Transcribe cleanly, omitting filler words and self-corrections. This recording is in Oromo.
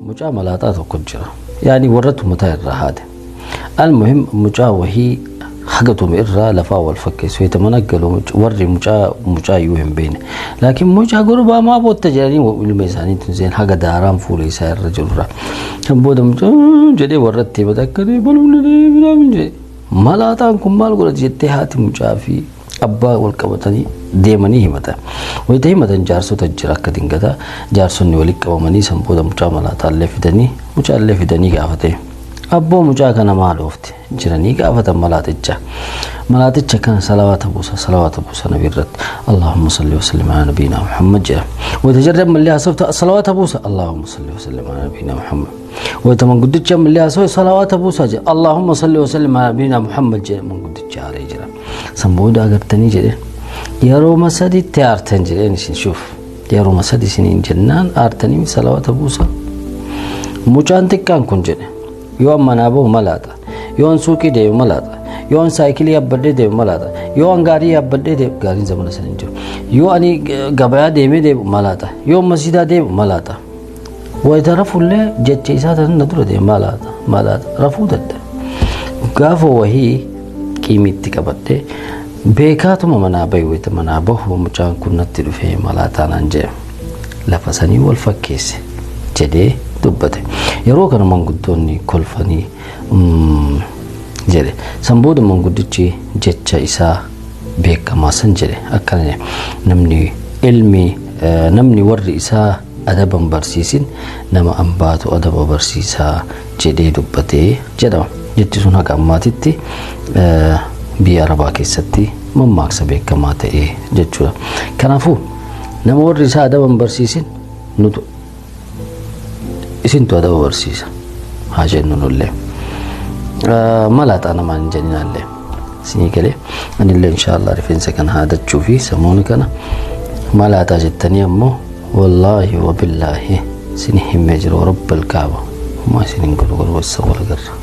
Mucaa malaaxaa tokko jira. Yaani warra mataa irraa haade. Almuhim, mucaa wahii haga tume irraa lafaa wal fakkeessu. Wayita mana galu warri mucaa mucaa iyyuu hin beekne. Laakiin "Mucaa gurbaa, maa bootta?" jedhanii ilma isaanii tun haga daaraan fuula isaa irra jirurra. Kan booda mucaa jedhee warratti himata, "Akka baluun jedhe." "Malaaxaan kun maal godhate?" jettee haati mucaa fi abbaa wal qabatanii deemanii himatan. Wayita himatan jaarsota jira akka dingataa, jaarsonni walitti qabamanii san booda mucaa malaaxaallee fidanii, mucaallee fidanii gaafate. "Abboo, mucaa kana maal oofte?" jiranii gaafatan malaaxicha. Malaaxicha kana salawaata buusa, salawaata buusa nabi irratti. "اللهم صل وسلم على نبينا محمد" jedha. Wayita jarri ammallee haasofta salawaata buusa. "اللهم صل وسلم على نبينا محمد." Wayita manguddichi ammallee haasofta salawaata buusa jedha. "اللهم صل وسلم على نبينا محمد" jedha, manguddichi haaree jira. San booda agartanii jedhe, "Yeroo sadiitti aartan" jedheen isin shuuf. Yeroo sadi isiniin jennaan aartanii salawaata buusa. "Mucaan xiqqaan kun," jedhe, "yoo amma naa bahu malaaxa, yoo an suuqii deemu malaaxa, yoo an saayikilii yaabbadhee deemu malaaxa, yoo an gaarii yaabbadhee deemu," gaariin zamana sana hin jiru, "yoo ani gabayaa deemee deemu malaaxa, yoo masjidaa deemu malaaxa, wayita rafullee jecha isaa tan na dura deemu malaaxa, malaaxa rafuu dadhabe. Gaafa wahii qiimitti qabadhee beekaatuma manaa bahi, wayita manaa bahu mucaan kun natti dhufee malaaxaa naan jedhe, lafa sanii wal fakkeesse," jedhee dubbate. Yeroo kana manguddoonni kolfanii jedhe. San booda manguddichi jecha isaa beekamaa san jedhe, akkana jedhe: "Namni ilmi namni warri isaa adaban barsiisin nama ambaatu adaba barsiisaa," jedhee dubbatee jedhama. Jechi sun haga ammaatitti biyya Arabaa keessatti mammaaksa beekamaa ta'e jechuudha. Kanaafuu nama warri isaa adaban barsiisin nutu isintu adaba barsiisa haa jennu nullee. Malaaxaa namaan hin jenninaallee. Isinii galee? Anillee inshaallah rifeensa kana haadachuu fi samuuni kana malaaxaa jettanii ammoo wallaahi wabillaahi isin himee jiru, rabbal kaaba. Homaa isin hin godhu, garuu wal agarra.